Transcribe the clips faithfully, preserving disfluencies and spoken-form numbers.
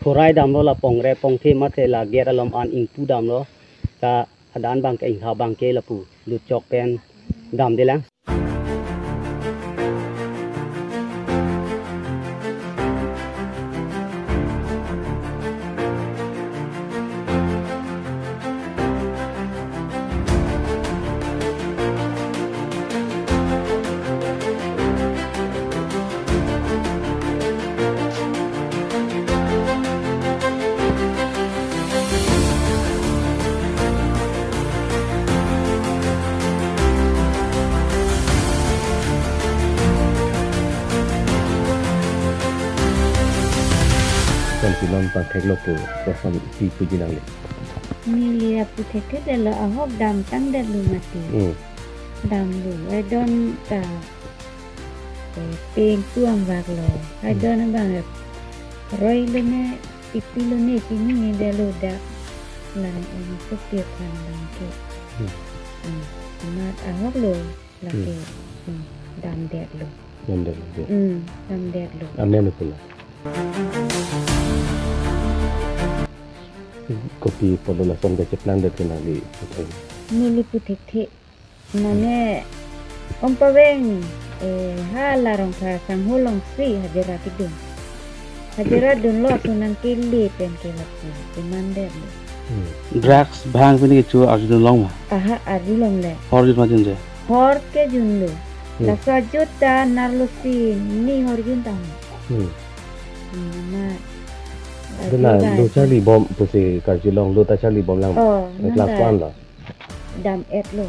Korai damlo la pongre pongthe mate la gate alom an ingpu damlo. Ka hadak abangke ingha abangke lapu lutchok pen damdelang. Kopi non pangthek lo pu, koson pi puji nangli. Neli apu thekthe lo ahok damtang detlo mati. Hmm. Damlo, adon ta, eh, peng tuang bak lo. Hmm. Adon abang, eh, roi lo ne, ipi lo ne, chini ne detlo dak. Lang, eh, sopir khan abangke. Hmm. Hmm. Amat ahok lo, lake, Hmm. hmm, damdetlo. Damdetlo. Hmm, damdetlo. Amen pu lo. Kopi apotlo lason kacheplang det ke nangli puthek? Neli pu thekthe. Mane, ong paveng, eh, ha la Rongkha sangho alongsi hajira kedun. Hajira dunlo ason nangkele pen ke lapu, keman detlo. Hmm. Drugs bhang pini kecho arjulong ma? Aha, arjulongle. Hor jun ma junje? Hor ke junlo. Hmm. Laso ajut ta nerlo si ni hor jun ta. Hmm. Hmm, na. Dena arjulong lo ta charlibom pusi karjulong lo ta charlibom lang. Oh, eh, class nang ta. One lo. Dam-etlo.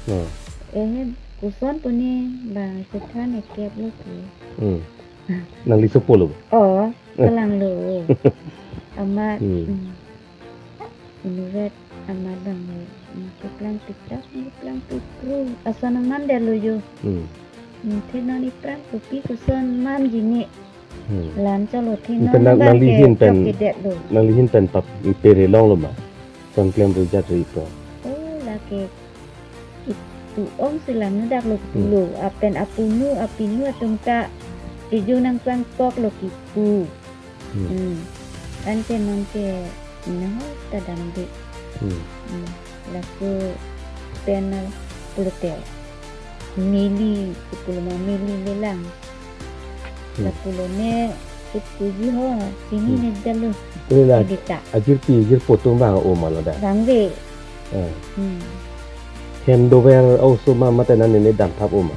Hmm. Eh, koson puni ba sethan ekeplo ki. Hmm. Nangli sopo lo? Oh, kelang lo. Amat, Hmm. hmm. Inuvet amat bang lo. Hmm, keplang pitak, keplang pikru. Ason nangman detlo jo. Hmm. Hmm, the non iphrang kopi koson manji ne. Hmm. Lan cholo the non Ipen nang, abang nangli ke hin pen, chok kedet lo. Nangli hin pen pap pere longlo ma? Son klem ru jat ri pro. Oh, lake. Itu ong selam nu dak lo Hmm. pulo. Apen apunu, apinu atum ta. Ijo nangpangkok lo kipu. Hmm. Hmm. Anke non ke, no, ta damde. Hmm. Hmm. Laso pen na pulote. Meli, pulo ma meli lelang. Hmm. Lapulo ne, puji ho, chini Hmm. ne detlo. Ini na, Edita. Ajirpi, ajirpo atum bang o ma lo da. Bang ve. Eh. Hmm. Hem dover o so ma mate nang ne damthap o ma?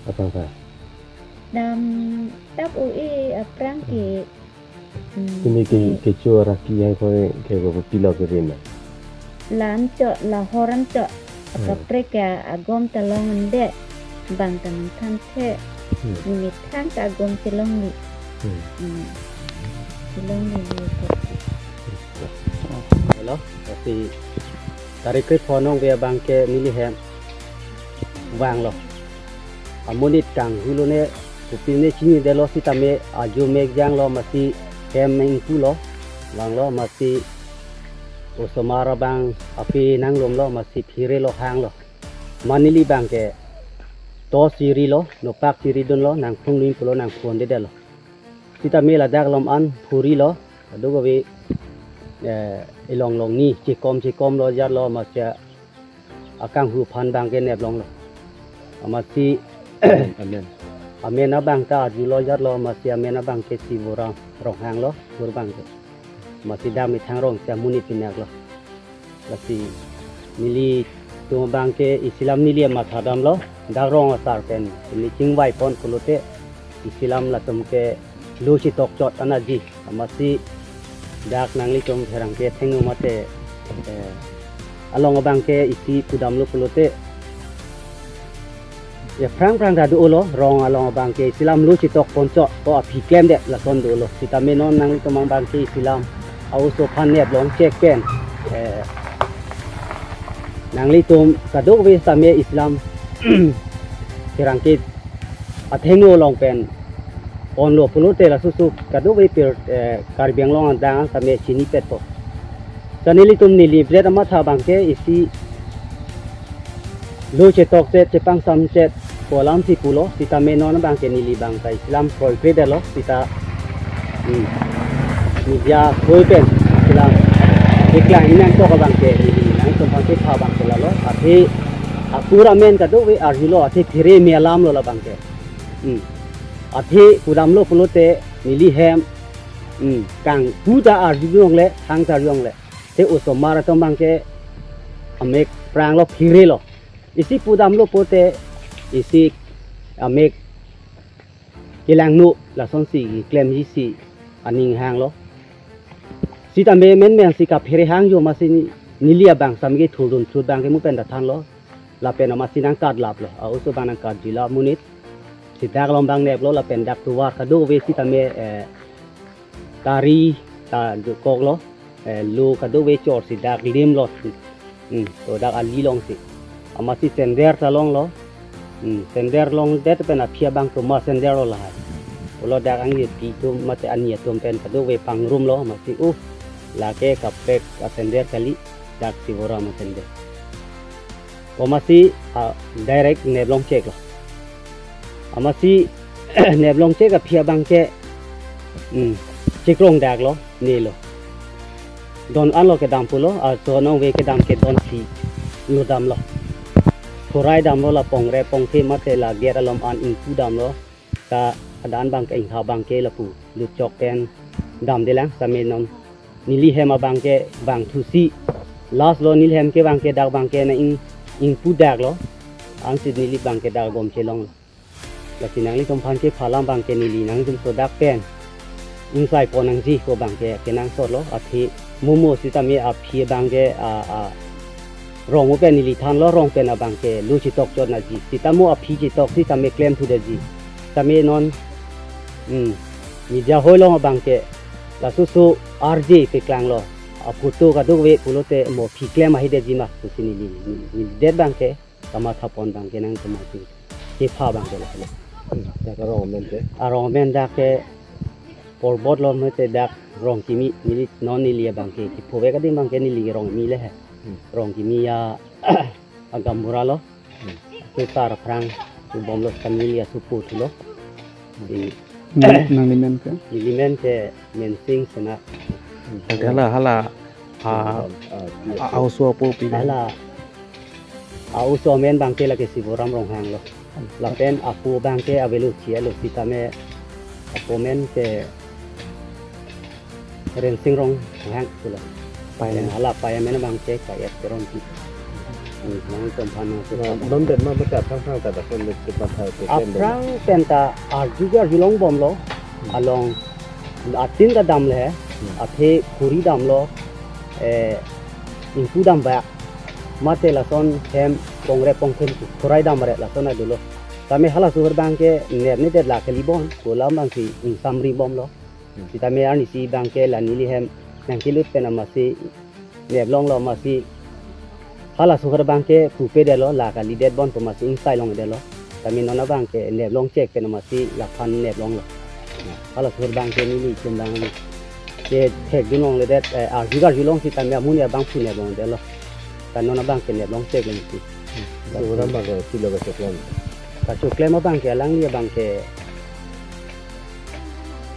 Aphrang ta? Damthap o-e aphrang ke. Hmm. Pini ke, kecho araki hai ko ke ko pilo ke rina. La anchot, la hor anchot. Hmm. Kaprek ke agom ta long ande. Bang ta nangthan the. Hmm. Ni methang ta agom chelongli. Hmm. Hmm. Chelongli li ko. Hello, si tarik ke phonong ve abang ke neli hem vanglo. Amonit kanghu lo ne, kopi ne chini detlo sitame ajo mek janglo masi hem ingpu lo. Vanglo masi osomar abang api nanglomlo masi phire lo hanglo. Ma neli abang ke to siri lo, nopak siri dunlo, nangphung ning pulo nangphun de detlo. Sitame ladak alom an phuri lo, kadokave, eh, ilong long ni, chikom chikom lo jat lo, masi akanghu aphan abang ke nep longlo. Masi Amen. Amen abang ta arjulo jat lo, masi amen abang ke si Boram Ronghang lo, bur abang ke. Masi dak methang rong si amonit pinak lo. Lasi nelitum abang ke isilam neli amat hadam lo, dak rong asar pen neli chingvai pon pulote isilam latum ke lo chetok chot anaji, amatsi dak nanglitum pherangke thengno mate, eh, along abang ke isi pudam lo pulote. Ya phrang phrang ta dolo, rong along abang ke isilam lo chetok pon chot, ko aphi klemdet lason dolo. Sitame non nanglitum abang ke isilam a-oso aphan nep long chek pen. Eh, nanglitum kadokave sitame isilam pherangke athengno along pen ponlo pulote laso su kadokave pir, eh, Karbi Anglong adang sitame chinipetpo. Sa nelitum neli bret amatha abang ke isi lo chetok chet chepangsam chet pu alam si pulo, sitame non abang ke neli abang ta isilam kroikredetlo sita. Hmm. Media hoi pen, sila, iklang inang tok abang ke, neli nangtumphan kepha abang ke lalo, athe, akur amen kadokave arjulo, athe phere me alam lo labang ke. Hmm. Athe, kudamlo pulote, neli hem, hmm, kangpu ta arjulongle, thang ta arjulongle. Te osomar atum abang ke, amek prang lo, phere lo. Isi pudamlo pulote, isi amek kelangno lasonsi klemji si aning hanglo. Sitame menmen si kaphere hangjo amatsi ni-, neli abang sitame kethurdun thrut abang ke mo pen ta thanlo. Lapen amatsi nangkatlaplo. A-oso abang nangkatjila amonit. Si dak along abang neplo lapen dak tovar kadokave sitame, eh, tari ta dokoklo. Eh, lo kadokave chorsi dak limlo. Hmm, to dak ali alongsi. Amatsi sender ta longlo. Hmm, sender longdet pen aphi abang to ma sender lo lahai. Pulo dak angyepi atum mate ani atum pen kadokave pangrumlo amatsi, uh, lake kaprek asender kali, dak Sivoram asender. Amatsi, ah, direct neplong cheklo. Amatsi neplong chek aphi abang ke, hmm, chekrong daklo, nelo. Don anlo kedam pulo, aso nongve kedam ke don si lo damlo. Thorai damlo la pongre pongthe mate la gate along an ingpu damlo. Ka adan abang ke ingha abang ke lapu lutchok pen damdelang sitame non neli hem abang ke vangthusi. Last lo neli hem ke abang ke dak abang ke nang ing, ingpu daklo. Ansi neli abang ke dak agom chelonglo. Lasi nanglitumphan kepha alam abang ke neli nangtum so dak pen ingsai pon nangji ko abang ke kenangsotlo, athe mo mo sitame aphi abang ke, a, a, rong mo pen neli thanlo, rong pen abang ke lo chetok chot nangji. Sitame aphi chetok sitame klemthu detji. Sitame non, hmm, media hoi along abang ke laso so R J peklanglo. A photo kadokave pulote mo aphi klem ahi detji ma pusi neli, neli, neli det abang ke kamatha pon abang ke nangtum aphi kepha abang ke lalo. Dak arong amen ke? Arong amen dak ke Porbot lo mate dak Rongkimi, neli non neli abang ke kepho ave kading abang ke neli Rongkimi le he. Hmm. Rongkimi a, agaonbura lo. Hmm. Ke par aphrang, ke bomlo kan neli asupo thulo. Di nang, nangli men ke? Neli men ke Mensing Sena. Hmm. Dak hala, hala, a, ah, a, a-oso apo pi? Hala, a-oso amen abang ke lake Sivoram Ronghang lo. Lapen apo abang ke avelo chelo sitame apo amen ke Rensing Ronghang pulo. Pai. Lapen hala pai amen abang ke Kayat Teronpi. Hmm, nangtumphan nang. Nah, non den ma mate aphrang aphrang ta dak pon le chepathai ke pen den. Aphrang pen ta arju ke arjulong bomlo. Hmm. Along atin ta damle. Hmm. Athe khuri damlo. Eh, ingpu dam bak. Mate lason hem pongre pongthe, thorai dam re lason adulo. Tame halaso ahut abang ke nep ni det la kali bon, ko alam abang si ingsamri bomlo. Hmm. Sitame arnisi abang ke la neli hem nangkelut pen amatsi neplonglo amatsi halaso ahut abang ke pupe detlo, la kali det bon pu amatsi ingsai long detlo. Tame non abang ke neplong chek pen amatsi laphan neplonglo. Halaso ahut abang ke neli chum abang ke thekdun longle det, eh, arju arjulong sitame amonit abang pu neplong detlo. Ta non abang ke neplong chek lengsi. Sivoram abang ke pilo kachoklem? Kachoklem abang ke alangli abang ke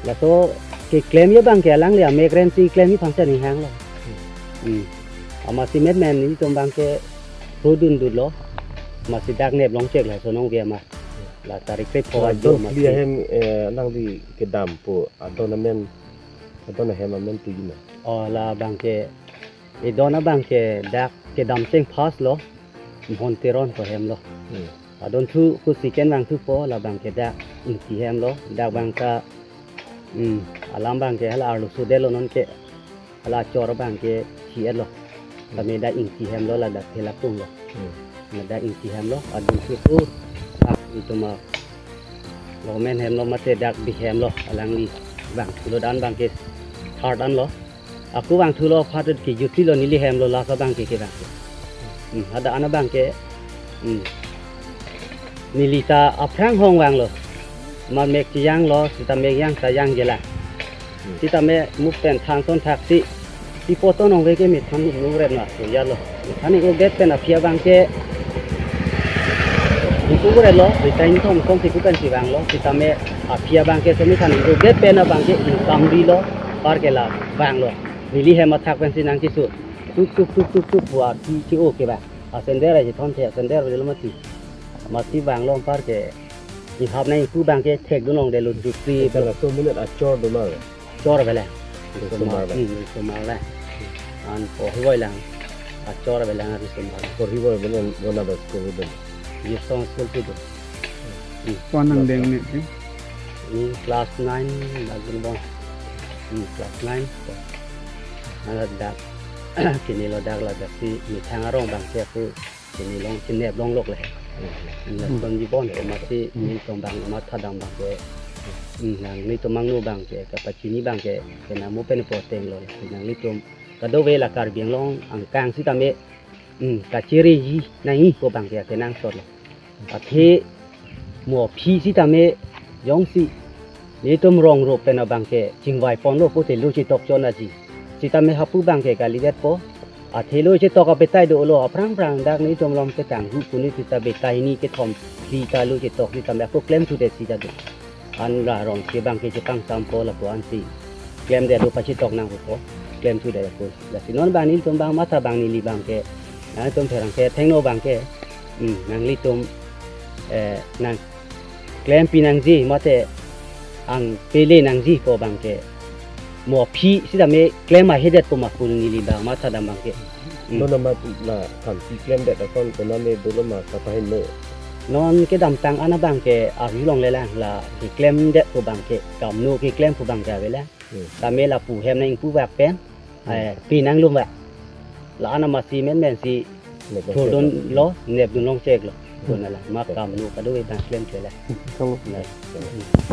laso keklemji abang ke alangli amek Rensing klemji aphan si aning hanglo. Hmm. Amatsi menmen nelitum abang ke produn dutlo. Amatsi dak neplong chek laso nongve amat. La tarik krepho. Nah, ajo don amatsi. Kali ahem, eh, nangli kedam pu adon amen, adon ahem amen tu jina? Oh, la abang ke, edon abang ke dak kedam cheng phas lo, Mohon Teron pu ahem lo. Hmm. Adon thu ku second vangthupo, la abang ke dak Ingti ahem lo, dak abang ta, hmm, alam abang ke hala arloso detlo non ke, hala chor abang ke thi-etlo. Tame dak Ingti ahem lo, ladak Phelakung lo. Hmm. Ladak Ingti ahem lo, adun thu tur. Ah, itum a, Lomen ahem lo mate dak Bi ahem lo, alangli vangthulo, dan abang ke third an lo. Ako vangthulo, phatet kejutilo neli ahem lo, last abang ke kevang. Hmm, hadak an abang ke, hmm, neli ta aphrang hong vanglo. Ma mek chejanglo, sita mek yang ta jangjelang. Hmm. Sitame mo pen than son thaksi, pi poto nongve ke mi than nung ret na so ya lo. Mi than ingkuk det pen aphi abang ke ingkuk ret lo, rita ingthom kong si ku pen si vanglo. Sitame aphi abang ke so mi than ingkuk det pen abang ke ingsamrilo. Anpar ke la vanglo. Neli hem athak pensi nangchesu. Tuk tuk tuk tuk tuk pu arsi che-o ke ba. Asender aji thon the asender avelo mati. Mati vanglo anpar ke. Nihap nangpu abang ke thekdun longdetlo dukri. Hala so minute achor do ma? Achor avelang. Risomar. Risomar lang. Hmm, risomar lang. Anpo hivoi lang. Achor avelang risomar. Por hivoi benon bona bas ko hidun. Yusong school pi do. Hmm. Ko-an nangdeng ne ke? Neli class nine lagi bon. Hmm, class nine. Nang dak. Kini lo dak ladak si methang arong abang ke ako. Chinilong, chinep longlok le. Hmm. Nangtum ji bon, mati nelitum abang matha dam abang ke. Hmm, nanglitum mangno abang ke, kapachini abang ke, ke nangmu pen po tenglo. Nanglitum kadokave la Karbi Anglong angkang sitame, hmm, kachere ji nangji pu abang ke, kenangsot lo. Athe mo aphi sitame jongsi nelitum rong rup pen abang ke chingvai ponlo pulote lo chetok chon aji. Sitame hapu abang ke kalidetpo. Athe lo chetok abetai dolo aphrang phrang dak nelitum malom ketang hu kuni sita betai ni kethom sita lo chetok sitame ako klemthudet sita do. An la rong che abang ke chepangsampo lapu ansi klemdetlo pachetok nangpo. Klemthudet ako. Lasi non abang nelitum abang matha abang neli abang ke. Nangtum pherangke thengno abang ke. Hmm, nanglitum, eh, nang klempi nangji mate angpele nangji pu abang ke. Mo aphi sitame klem ahedet pu ma pu neli abang matha dam abang ke. Hmm. Non amat la kamsi klemdet ason konane dolo ma kata hin no. Non kedamtang an abang ke arjulongle lang la keklemdet pu abang ke kamno keklem pu abang ke avelang. Hmm. Tame lapu hem nangpu bak pen. Hmm. Eh, pi nanglum bak. La-an amatsi menmen si nepdun chordun lo, nepdun longchek lo. Hmm. Dun alang, ma kamno kadokave abang klemchek la. Kamu. Na.